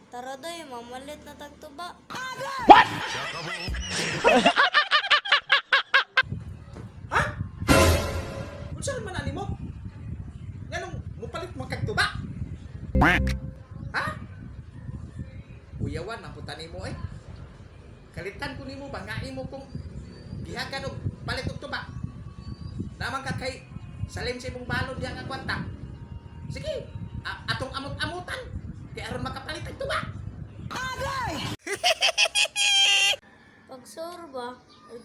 Tara day, mamalit na tagtuba. Ha? Unsa man ani mo? Nganong mupalit mo kag tuba? Ha? Uyawan ang puta nimo eh. Kalitan ko nimo ba nga imo kung gihagan og palit og tuba. Naman ka kay salim sa imong balon diha nga kwarta. Sige, atong amot-amutan kay aron makapalit og tuba. Pagsorba,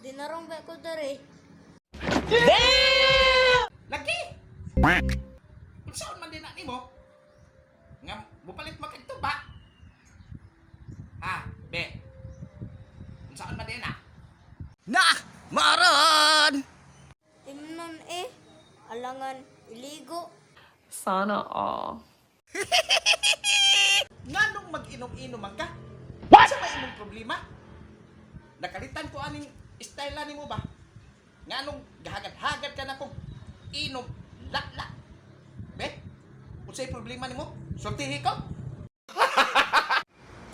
dinarong ba ko dere? Lagi. Unsaon man din na nimo? Nga mupalit mo kag tuba. Ha, be. Unsaon man din na? Na, maron. Imnon eh, alangan, iligo. Sana all. Nganong mag-inom-inom man ka? What? Sa may imong problema? Nakalitan ko aning style nimo ba? Nganong gahagad-hagad ka na kong inom la-la. Be, unsay problema nimo? Sultihi ko.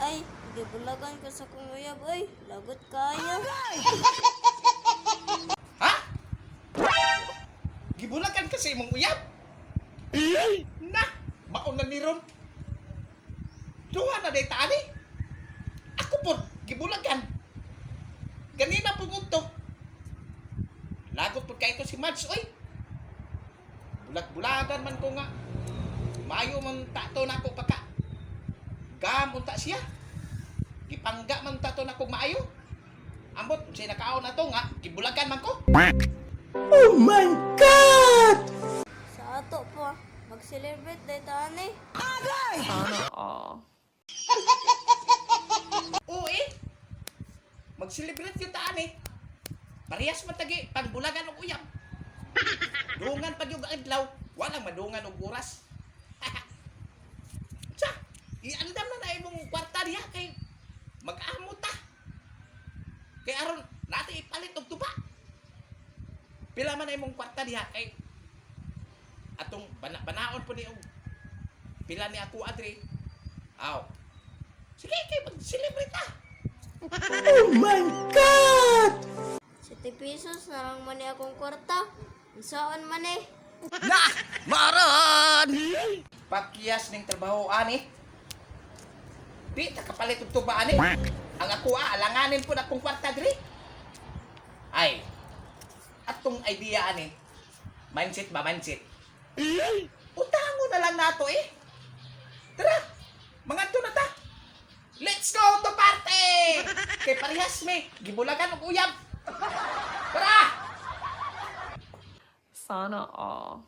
Ay, gibulagan ko sa kong uyab oy, lagot kayo. Ha? Gibulagan ka sa imong uyab? Na, maon na ni ron. Duha na day taani. Ako po, gibulagan. Ganina po to. Lagot po kay ko si Mads, oy. Bulag-bulagan man ko nga. Mayo man tato na ako pagka. Gam unta siya. Gipangga man tato na kog maayo. Ambot, unsay nakaon na to nga, gibulagan man ko. Sa ato pa, mag-celebrate day taan eh. Sana all. Oo eh. Mag-celebrate yung taan eh. Parehas man tagi, pagbulagan og uyab. Dungan pag yung adlaw, walang madungan og oras. Tsa, iandam na na imong kwarta diha kay mag-amo ta. Kay aron natin ipalit og tuba. Pila man na imong kwarta diha kay atong banaon po ni og pila ni ako adri. Aw. Sige, kay mag-celebrate ta. 7 pesos na lang man ni akong kwarta. Unsaon man eh? Na! Maron! Pakyas ning trabaho ani. Di ta kapalit og tuba ani. Ang ako alanganin po na akong kwarta diri. Ay. Atong idea ani. Mindset ba mindset? Utango na lang nato eh. Tara, mangadto na ta. Let's go to party! Kay parehas me, gibulagan og uyab. Tara! Sana all.